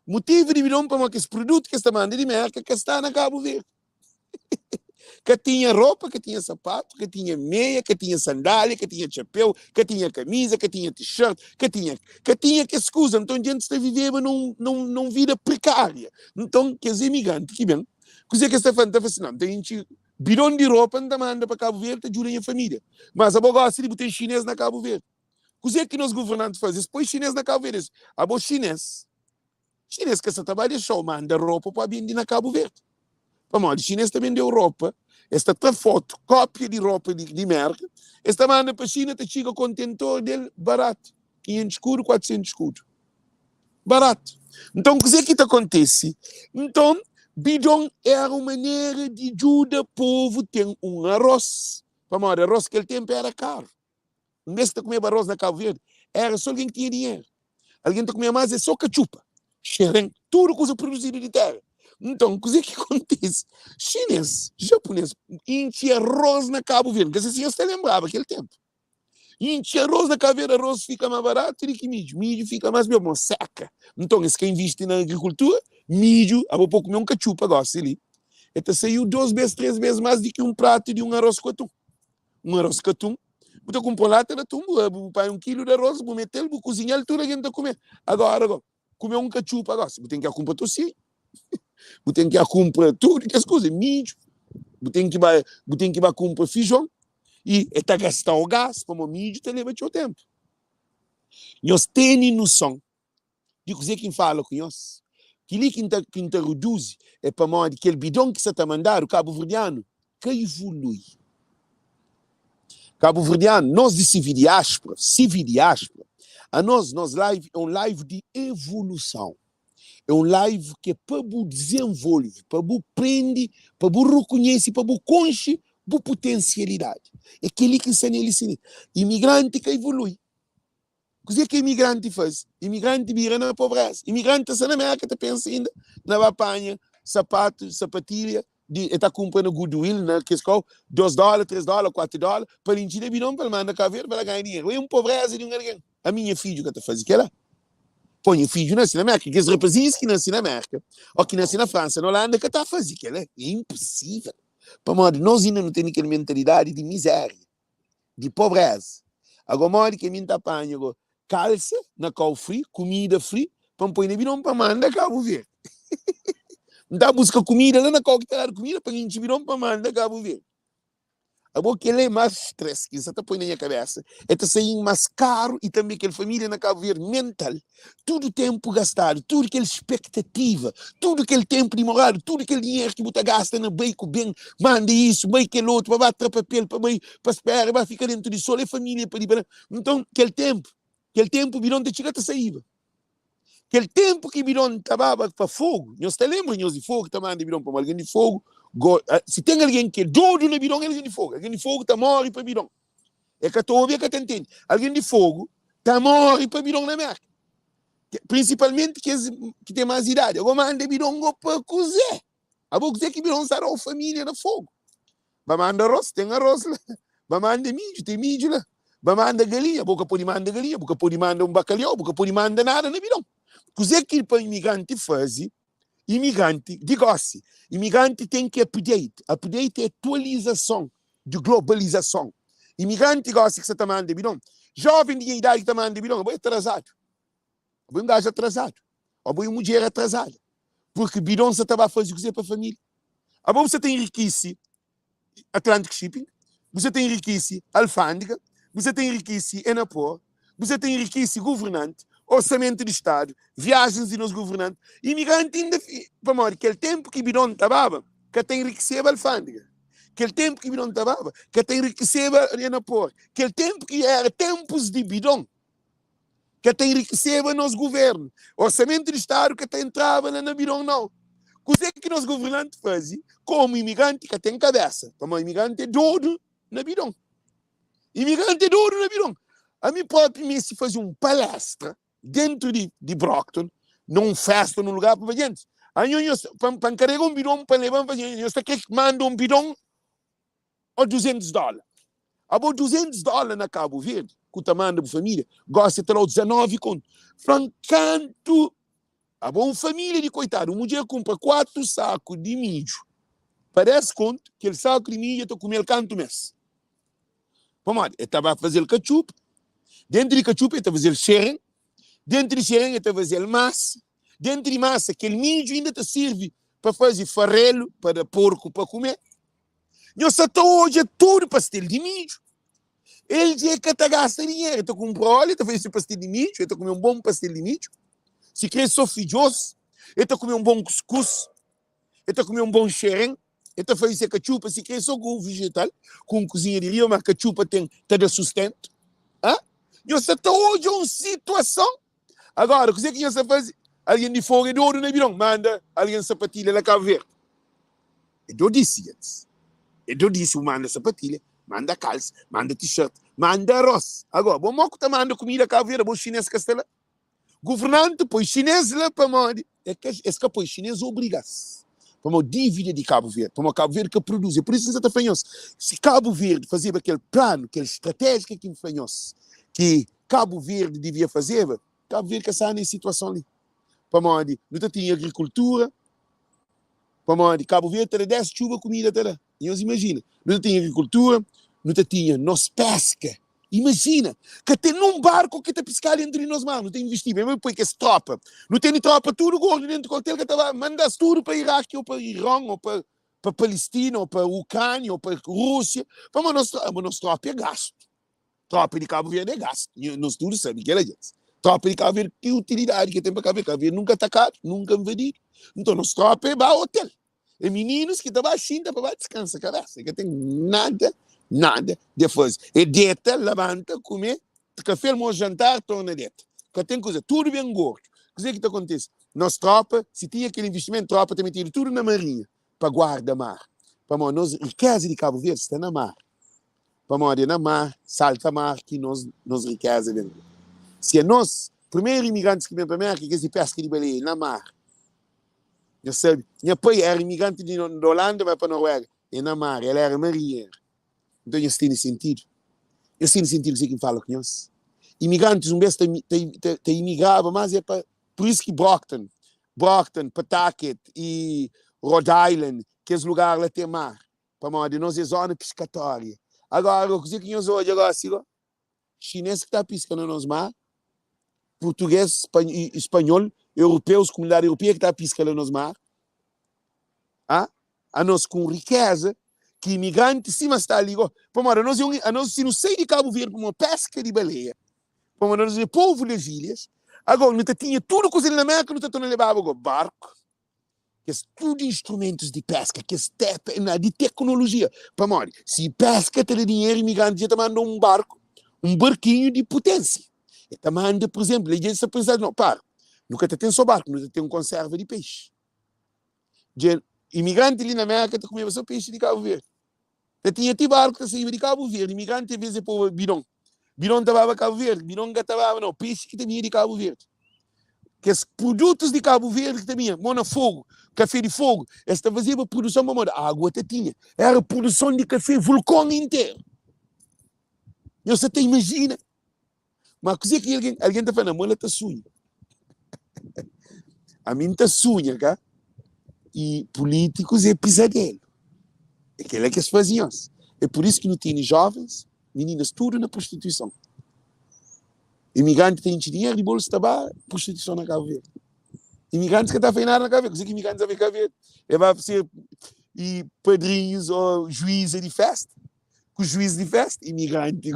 Mutivu di bidon pamodi kes produtu ki es ta manda di Mérka ka sta na Kabu Verdi. Ka tinha ropa, ka tinha sapatu, ka tinha meia, ka tinha sandália, ka tinha txapéu, ka tinha kamiza, ka tinha t-shirt, ka tinha, ka tinha kes kuza. Nton djentis ta viveba na un, na un, na un vida prekária. Nton kes imigranti ki ben, Kuzê ki es ta fla? N ta fla si, Nau, N ta intxi bidon di ropa, N ta manda pa Kabu Verdi, ta djuda nha família. Mas abo gosi di bu ten xinês na Kabu Verdi. Kuzê ki nos governanti faze? Es poi xinês na Kabu Verdi. Es, abo xinês, xinês ka sa ta ba dexa-u manda ropa pa bende na Kabu Verdi. Pamodi xinês ta bende-u ropa, es ta tra fotu, kópia di ropa di, di Mérka, es ta manda pa Xina, ta txiga kontentor del baratu. 500 skudu, 400 skudu. Baratu. Nton, kuzê ki ta kontise? Nton, bidon éra un manera di djuda povu ten un arôs, pamodi arôs kel ténpu éra karu. Un bês ki ta kumeba arôs na Kabu Verdi, éra sô algen ki tinha dinheru. Algen ta kumeba más é sô katxupa, xerén, tudu kuza produzidu di téra. Nton, kuzê ki kontise? Xinês, japunês intxi arôs na Kabu Verdi. N ka se si nhos ta lenbraba kel ténpu. Intxi arroz na Cabo Verde, arroz fika ma baratu di ki midju, midju fika mas pior, pamodi seka. Nton es ka invisti na agrikultura, midju, abo po kume un katxupa gosi li, e ta saiu dos bes, tres bes mas di ki un pratu di un arroz ku atun. Un arroz ku atun, bu ta kunpra un lata di atun, bu bu panha un kilu di arroz, bu metel, bu kuzinhal, tudu algen ta kume. Agora go, kume un katxupa gosi, bu ten ki kunpra tosinhu, bu ten ki kunpra tudu kes kuza, midju, bu ten ki ba, bu ten ki ba kunpra fijon, i e ta gastau gas, pamodi midju ta leba txeu tenpu. Nhos tene nuson di kuzê ki N fala ku nhos? Kel-li ki N ta, ki N ta reduzi é pamodi kel bidon ki sa ta mandadu, kabuverdianu ka ivului. Kabuverdianu, nos di sividiáspura, sividiáspura, anos, nos live é un live di evoluson. É un live ki é pa bu dizenvolve, pa bu prende, pa bu rekonhese, pa bu konxe bu potensialidadi. É kel-li ki N sta nel li. Imigranti ka evolui. Kuzê ki imigranti faze? Imigranti bira na pobreza. Imigranti ta sta na Merka ta pensa inda na ba panha sapatu, sapatilha, di el ta kunpra na Goodwill, na kes kau, 2 dóla, 3 dóla, 4 dóla, pa el intxi na bidon pa el manda Kabu Verdi pa el ganha dinheru. É un pobreza di un algen. Ami nha fidju ka ta faze kela. Pô, nha fidju nase na Merka. Kes rapazinhus ki nase na Merka ô ki nase na Fransa, na Holanda ka ta faze kela. É inposível. Pamodi nos inda nu tene kel mentalidadi di mizéria. di pobreza. Ago modi ki mi nta panha go kalsa na kau fri, kumida fri pa N poi na bidon pa manda Kabu Verdi. N ta buska kumida la na kau ki ta dadu kumida pa N intxi bidon pa manda Kabu Verdi. Abo kel é más stress ki N sa ta poi na nha kabésa. El ta sai-m más karu i tanbê kel família na Kabu Verdi mental, tudu ténpu gastadu, tudu kel spektativa, tudu kel ténpu dimoradu, tudu kel dinheru ki bu ta gasta na bai ku ben, manda isu, bai kel otu, pa ba tra papel, pa bai pa spera, ba fika déntu di sol, é família pa di pa la. Nton, kel ténpu, kel ténpu bidon ta txiga ta saíba. Kel ténpu ki bidon ta baba pa Fogu, nhos ta lenbra nhos di Fogu ki ta manda bidon pamodi algen di Fogu go, si ten algen ki é dodu na bidon é algen di Fogu. Algen di Fogu ta móre pa bidon. E ka ta obi, e ka ta ntende. Algen di Fogu ta móre pa bidon na Mérka. Prinsipalmenti kes ki ten más idadi. Ago manda bidon go pa kuzê? Abo kuzê ki bidon sa da-u família na Fogu? Ba manda arroz, ten arroz la. Ba manda midju, ten midju la. Ba manda galinha, bo ka pode manda galinha, bu ka pode manda un bakalhau, bu ka pode manda nada na bidon. Kuzê ki pa imigranti faze? Imigranti di gósi, imigranti ten ki update. Update é atualizason di globalizason. Imigranti gósi ki sa ta manda bidon, jóven di nha idadi ki ta manda bidon, abo é atrasadu. Abo é un gaju atrasadu. Abo é un mudjer atrasada. Purki bidon sa ta ba faze kuzê pa família? Abo bu sa ta enrikise Atlantic Shipping, bu sa ta enrikise alfândega, bu sa ta enrikise Enapor, bu sa ta enrikise governanti, orsamentu di Stadu, viajens di nos governanti. Imigranti inda, pamodi kel ténpu ki bidon ta baba, ka ta enrikiseba alfândega. Kel ténpu ki bidon ta baba, ka ta enrikiseba Enapor. Kel ténpu ki éra ténpus di bidon, ka ta enrikiseba nos guvernu. Orsamentu di Stadu ka ta entraba la na bidon, nau. Kuzê ki nos governanti faze, komu imigranti ka ten kabésa, pamodi imigranti é dodu na bidon. Imigranti é dodu na bidon. Ami própi meste faze un palestra dentu di di Brockton, na un fésta, nun lugar, pa fla, Gentis, anho nhos, pa N karega un bidon pa N leba, N fla, nhos ta krê manda un bidon Ó 200 dóla. Abo 200 dóla na Kabu Verdi ku ta manda bu família, gosi e ta da-u 19 kontu. Fla-m kantu abo un família di koitadu, un mudjer kunpra 4 saku di midju pa 10 kontu, kel saku di midju e ta kume-l kantu mês? Pamodi e ta ba faze-l katxupa, dentu di katxupa e ta faze-l xeren, dentu di xeren e ta faze-l masa, dentu di masa kel midju inda ta sirvi pa faze farelu pa da porku pa kume. Nhos sa ta odja tudu pastel di midju. El dja e ka ta gasta dinheru, el ta kunpra óliu, el ta faze se pastel di midju, el ta kume un bon pastel di midju. Si kre so fidjos, el ta kume un bon kuskus, el ta kume un bon xeren, el ta faze se katxupa, si kre so ku vejetal, ku un kuzinha di riba, ma katxupa ten ta da sustentu. Ha? Nhos sa ta odja un situason. Agora, kuzê ki nhos ta faze? Algen di Fogu é dodu na bidon, manda algen sapatilha la Kabu Verdi. É dodisi, gentis. É dodisi bu manda sapatilha, manda kalsa, manda t-shirt, manda arroz. Agora, bo mo ku ta manda kumida Kabu Verdi, bo xinês ka sta la. Governanti poi xinês la pamodi é ka, es ka poi xinês obriga-s. Pamodi dívida di Kabu Verdi, pamodi Kabu Verdi ka produzi. É pur isu ki N sa ta fla nhos, si Kabu Verdi fazeba kel planu, kel stratéjika ki N fla nhos, ki Kabu Verdi divia fazeba, Kabu Verdi ka sta nes situason li. Pamodi nu ta tinha agrikultura, pamodi Kabu Verdi ta da 10 txuba kumida ta da. Nhos imajina, nu ta tinha agrikultura, nu ta tinha nos peska. Imajina, ka ten nun barku ki ta piska dentru di nos mar, nu ta investiba, e poi kes tropa. Nu tene tropa tudu gordu dentru kuartel ka ta ba manda-s tudu pa Iraki ou pa Iron ou pa pa Palestina ou pa Ukrania ou pa Rúsia, pamodi nos nos tropa é gastu. Tropa di Kabu Verdi é gastu. Nos tudu sabe kela, djents. Tropa di Kabu Verdi, ki utilidadi ke ten pa Kabu Verdi? Kabu Verdi nunka atakadu, nunka nvadidu. Nton, nos tropa é ba otel. É mininus ki ta ba xinta pa ba diskansa kabesa. E ka ten nada, nada de faze. É deta, labanta, kume, kafé, almosu, jantar, torna deta. Ka ten kuza. Tudu ben gordu. Kuze ki ta kontise? Nos tropa, si tinha kel investimentu, tropa ta metidu tudu na marinha pa guarda mar. Pamodi nos rikeza di Kabu Verdi sta na mar. Pamodi é na mar, salta mar ki nos nos rikéza ben. Si é nos, primeru imigrantis ki ben pa Mérka é kes di péska di baleia, é na mar. Nhos sabe, nha pai éra imigranti di di Olanda bai pa Noruega, é na mar, el éra marinheru. Nton nhos tene sentidu? Nhos tene sentidu kuzê ki N fala ku nhos? Imigrantis un bês ta ta ta ta imigraba, mas é pa pur isu ki Brockton, Brockton, Pawtucket i Rhode Island, kes lugar la ten mar. Pamodi nos é zona piskatória. Agora, kuzê ki nhos odja gosi go? Xinês ki ta piska na nos mar, purtugês, spanhol, europeus, komunidadi europeia ki ta piska la nos mar. Ha? Anos ku un rikeza. Ki imigranti sima sta li go. Pamodi anos é un, anos si nu sai di Kabu Verdi pamodi peska di baleia, pamodi anos é povu das ilhas, agora nu ta tinha tudu kuza li na Merka, nu ta torna lebaba go barku, kes tudu instrumentus di peska, kes tepe na di teknolojia. Pamodi si peska ta da dinheru, imigranti dja ta manda un barku, un barkinhu di putensia. E ta manda, pur izenplu, li dja sta pensadu, no, para, nu ka ta ten so barku, nu ta ten konserva di pexi. Dja imigranti li na Merka ta kumeba so pexi di Kabu Verdi. Ta tinha ti barku ta saiba di Kabu Verdi, imigranti avês e poba bidon. Bidon ta baba Kabu Verdi, bidon ka ta baba nau, pexi ki ta binha di Kabu Verdi. Kes produtus di Kabu Verdi ki ta binha, mo na Fogu, kafé di Fogu, es ta fazeba produson pamodi agua ta tinha. Era produson di kafé vulkon interu. Nhos sa ta imajina? Ma kuzê ki algen, algen ta fla, na mo la ta sunha. Ami N ta sunha, ka? I pulítikus é pizadelu. É kel-la ki es faze nhos. É pur isu ki nu tene jovens, mininas tudu na prostituison. Imigranti ta intxi dinheru di bolsu ta ba prostituison na Kabu Verdi. Imigrantis ka ta fai nada na Kabu Verdi. Kuzê ki imigrantis ta fai na Kabu Verdi? É ba ser i padrinhus ô juíza di festa. Ku juiz di festa, imigranti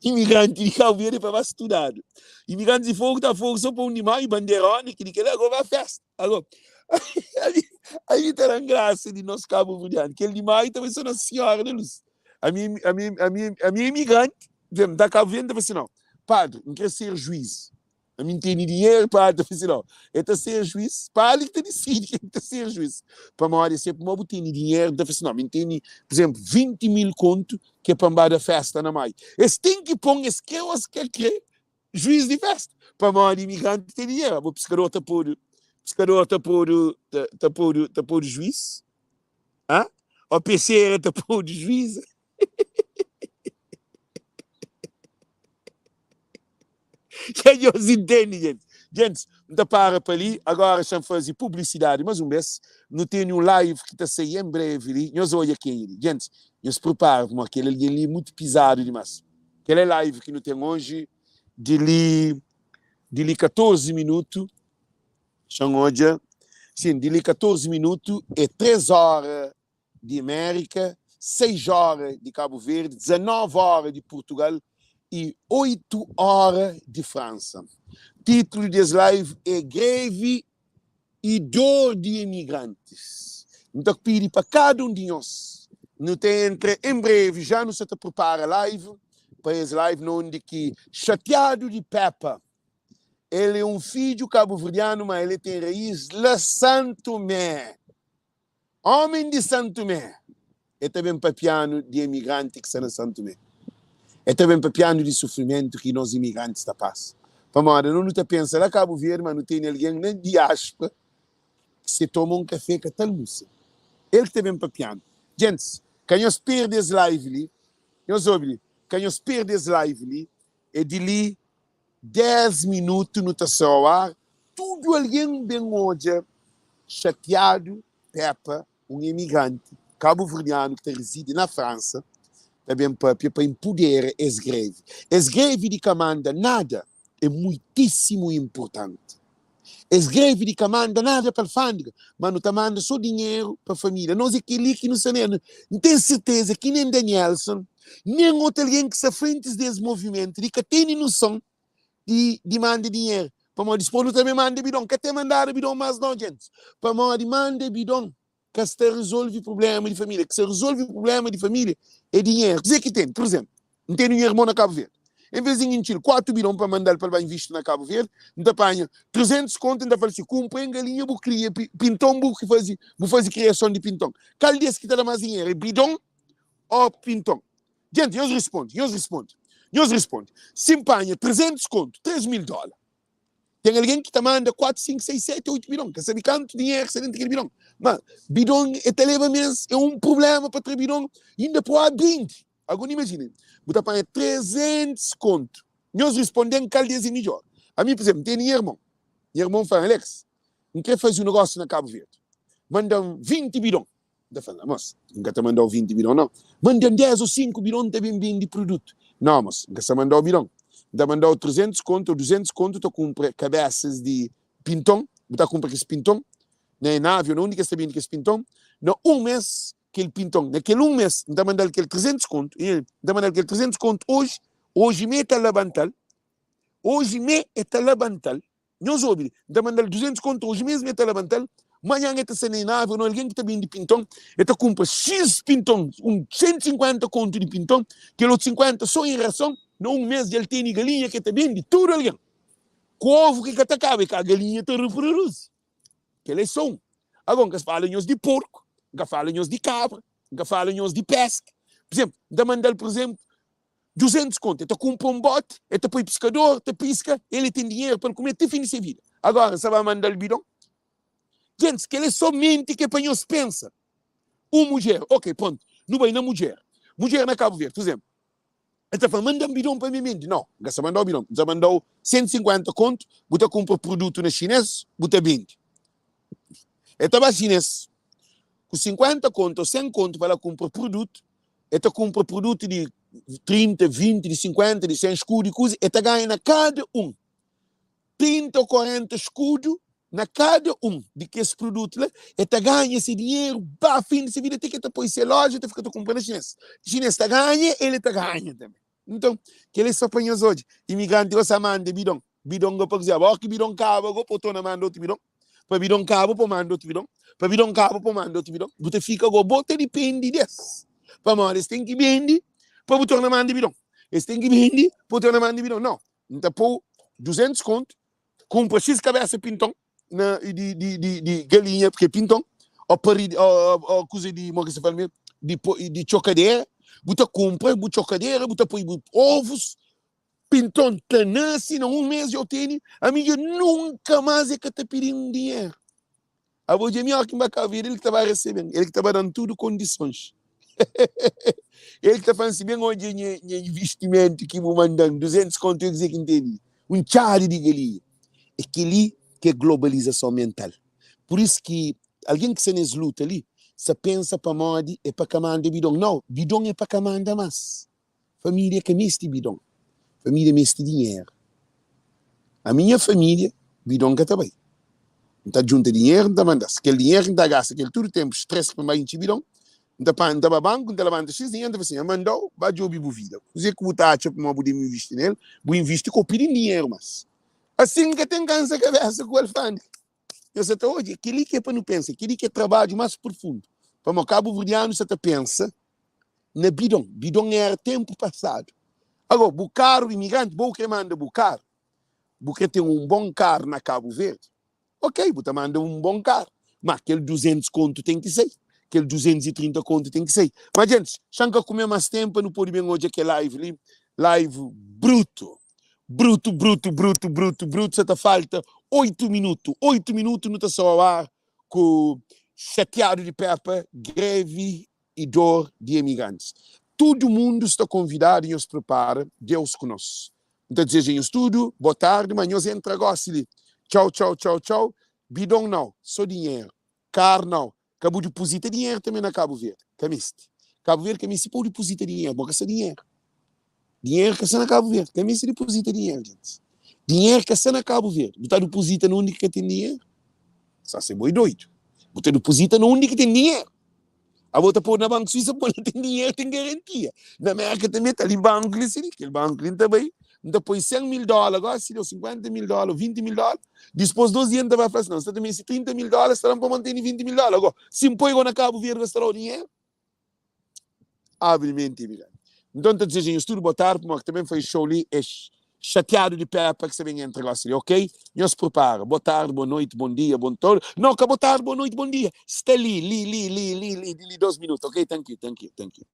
imigranti di Kabu Verdi pa ba studadu. Imigrantis di Fogu ta Fogu so pa 1 di maiu, banderoni ki di kel-la ago ba festa. Ago ami ami ta da-m grasa di nos kabuverdianu. Kel di maiu ta bai so Nosa Sinhora da Lus. Ami ami ami ami é imigranti, N ta Kabu Verdi N ta fla si nau, padri N kre ser juiz. Ami N tene dinheru pa ta fla si nau. E ta ser juiz, pa ali ki ta disidi ken ki ta ser juiz. Pamodi é sempre mo bu tene dinheru, N ta fla si nau, mi N tene, pur izemplu, 20 mil kontu ki é pa N ba da festa na Mai. Es ten ki pon, es kre o es ka kre, juiz di festa. Pamodi imigranti ten dinheru. Abo piskador ta podu, piskador ta podu, ta podu, ta podu juiz? Ha? O pesera ta podu juiz? Dja nhos intende, gentis? Gentis, N ta para pa li. Agora xa-m faze publisidadi mas un bes. Nu tene un live ki ta sai en brevi li. Nhos odja kenha li. Gentis, nhos pripara pamodi kel algen li é mutu pizadu dimas. Kel é live ki nu ten oji di li di li 14 minutu. Xa-m odja. Sin, di li 14 minutu é 3 óra di Amérika, 6 óra di Kabu Verdi, 19 óra di Purtugal y 8 óra di Fransa. Titulu di es live é Grevi y dor di emigrantis. N ta pidi pa kada un di nhos, nu ta entra en brevi, já nu sa ta pripara live pa es live na undi ki xatiadu di Peppa, el é un fidju kabuverdianu ma el ten raís la Santomé. Ómi di San Tumé, E ta ben papia-nu di emigranti ki sta na San Tumé. E ta ben papia-nu di sufrimentu ki nos imigrantis ta pasa. Pamodi anos nu ta pensa la Kabu Verdi ma nu tene algen na diáspora ki se toma un kafé ka ta almusa. El ki ta ben papia-nu. Gentis, ka nhos perde es live li. Nhos obi li, ka nhos perde es live li. É di li 10 minutu nu ta sai ao ar, tudu algen ben odja xatiadu Peppa, un emigranti kabuverdianu ki ta rizidi na Fransa, ta ben papia pa inpudera es grevi. Es grevi di ka manda nada é muitísimu inpurtanti. Es grevi di ka manda nada pa alfândega, ma nu ta manda sô dinheru pa família. Nos é kel-li ki nu sta na el. N ten serteza ki nen Danielson, nen otu algen ki sta frentis di es movimentu li ka tene noson di di manda dinheru. Pamodi dipôs nu ta ben manda bidon. Ka ten mandadu bidon más nau, gentis. Pamodi manda bidon ka sta rezolve prubléma di família. Ki sta rezolve prubléma di família é dinheru. Kuzê ki ten? Pur izénplu, N tene un irmon na Kabu Verdi. En vês di N intxi-l 4 bidon pa manda-l pa el ba invisti na Kabu Verdi, N ta panha 300 kontu i N ta fla-l si, Kunpra en galinha bu kria pinton bu faze bu faze kriason di pinton. Kal di es ki ta da más dinheru, é bidon ô pinton? Djenti, nhos responde, nhos responde, nhos responde. Si N panha 300 kontu, 3 mil dóla, Ten algen ki ta manda 4, 5, 6, 7, 8 bidon. Ka sabe kantu dinheru ki sta dentu kel bidon. Ma bidon e ta leba mes, é un prubléma pa tra bidon, inda pa oa bindi. Agora imajina, bu ta panha 300 kontu. Nhos risponde-m kal di es é midjór. Ami, pur izénplu, N tene nha irmon. Nha irmon fla-m, Alex, N krê faze un nogósiu na Kabu Verdi. Manda-m 20 bidon. N ta fla, Mos, N ka ta manda-u 20 bidon, nau. Manda-m 10 ô 5 bidon, N ta ben bende produtu. Nau, mos, N ka sta manda-u bidon. N ta manda-u 300 kontu ô 200 kontu, ta kunpra kabésas di pinton. Bu ta kunpra kes pinton na Enavi ô na undi ki es ta bende kes pinton. Na un mês. kel pinton na kel un mes, N ta manda-l kel 300 kontu, N ta manda-l kel 300 kontu oji, oji mê ta labanta-l, oji mê e ta labanta-l, nhos obi li, N ta manda-l 200 kontu oji mesmu e ta labanta-l, manhan e ta sai na Inavi ô na algen ki ta bende pinton, e ta kunpra xis pinton, un 150 kontu di pinton, kel otu 50 sô en rason, na un mes dja el tene galinha ki e ta bende tudu algen, ku ovu ki ka ta kaba, e ka galinha ta reproduzi. Kel-la é sô un. Agora, N ka fala nhos di porku, N ka fala nhos di kabra, N ka fala nhos di peska. Pur izénplu, N ta manda-l, pur izénplu, 200 kontu, el ta kunpra un boti, el ta poi piskador ta piska, el el ten dinheru pa el kume ti fin di se vida. Agora, N sta ba manda-l bidon? Gentis, kel-la é sô menti ki é pa nhos pensa. Un mudjer, ok, prontu, nu bai na mudjer. Mudjer na Kabu Verdi, pur izénplu, El ta fla, Manda-m bidon pa mi bende. Nau, N ka sta manda-u bidon. N sta manda-u 150 kontu, bu ta kunpra produtu na xinês, bu ta bende. El ta ba xinês ku 50 kontu ô 100 kontu pa la kunpra produtu. El ta kunpra produtu di 30, 20, di 50, di 100 skudu i kuza. El ta ganha na kada un 30 ô 40 skudu na kada un di kes produtu la. El ta ganha se dinheru ba fin di se vida ti ki el ta poi se loja, el ta fika ta kunpra na xinês. Xinês ta ganha, el ta ganha tanbe. Nton, kel-li é sô pa nhos odja. Imigranti gosi ta manda bidon. Bidon go pa kuzê? Abo ki bidon kaba go, pa torna manda otu bidon. Pa bidon kaba, pa manda otu bidon. Pa bidon kaba, pa manda otu bidon. Bu ta fika go, bo ta dipende di es. Pamodi es ten ki bende pa bu torna manda bidon. Es ten ki bende pa bu torna manda bidon. Nau, N ta pô-u 200 kontu, kunpra xis kabesa pinton na di di di di galinha, porque é pinton, ó paridi, ó ó kuza di, mo ki se fala mesmo, di po di txokadera, bu ta kunpra bu txokadera, bu ta poi bu ovus, pinton ta nase na un mes dja u tene, ami dja nunka mas e ka ta pidi-m dinheru. Abo dja mi óki N ba Kabu Verdi el ki ta ba resebe-m, el ki ta ba da-m tudu kondisons. El ki ta fla-m si ben odja nha nha investimentu ki bu manda-m, 200 kontu é kuzê ki N tene? Un txadu di galinha. É kel-li ki é globalizason mental. Pur isu ki algen ki sta nes luta li sta pensa pamodi é pa ka manda bidon. Nau, bidon é pa ka manda más. Família ka meste bidon, família meste dinheru. Ami nha família, bidon ka ta bai. N ta djunta dinheru, N ta manda-s. Kel dinheru ki N ta gasta kel tudu ténpu stress pa N ba intxi bidon, N ta pa, N ta ba banku, N ta labanta xis dinheru, N ta fla sin, N manda-u, ba djobe bu vida. Kuzê ki bu ta atxa pamodi bu debe invisti nel? Bu invisti ka bu pidi-m dinheru más. Asin N ka ten kansa kabésa ku alfândega. Nhos sa ta odja? Kel-li ki é pa nu pensa, kel-li ki é trabadju más profundu. Pamodi kabuverdianu sa ta pensa na bidon. Bidon éra ténpu pasadu. Agora, bu karu imigranti, bo krê manda bu karu, bu krê ten un bon karu na Kabu Verdi, ok, bu ta manda un bon karu, má kel 200 kontu ten ki sai, kel 230 kontu ten ki sai. Má djentis, xa N ka kume más ténpu pa nu pode ben odja kel live li, live brutu, brutu, brutu, brutu, brutu, brutu, sa ta falta 8 minutu, 8 minutu nu ta sai ao ar ku Xatiadu di Peppa, grevi i dor di emigrantis. Tudu mundu sta konvidadu nhos prepara Deus ku nos. N ta dizeja nhos tudu bo tardi ma nhos entra gosi li. Txau txau txau txau bidon nau so dinheru kar nau ka bu dipuzita dinheru tanbe na Kabu Verdi ka misti Kabu Verdi ka misti pa bu dipuzita dinheru bo ka sta dinheru Dinheru ka sta na Kabu Verdi. Ka meste dipozita dinheru, gentis. Dinheru ka sta na Kabu Verdi. Bu ta dipozita na undi ki ka ten dinheru? Sa se bo é doidu. Bu ta dipozita na undi ki ten dinheru. Abo ta pô na Banku Suísa pô la ten dinheru, ten garantia. Na Mérka tanbe ta li banku li si li. Kel banku li N ta bai, N ta poi 100 mil dóla gósi li, ô 50 mil dóla, ô 20 mil dóla. Dispôs dos dia N ta bai fla si, N sta ta meste 30 mil dóla, es ta da-m pamodi N tene 20 mil dóla. Agó, si N poi gó na Kabu Verdi, es ta da-u dinheru? Abre menti mi la. Nton ta dizeja nhos tudu botardi pamodi ki ta ben faze show li é xatiadu di Peppa ki sta ben entra gosi li ok nhos prepara botardi bo noiti bon dia bon todo no ka botardi bo noiti bon dia sta li li li li li li di li 2 minutu ok thank you thank you thank you.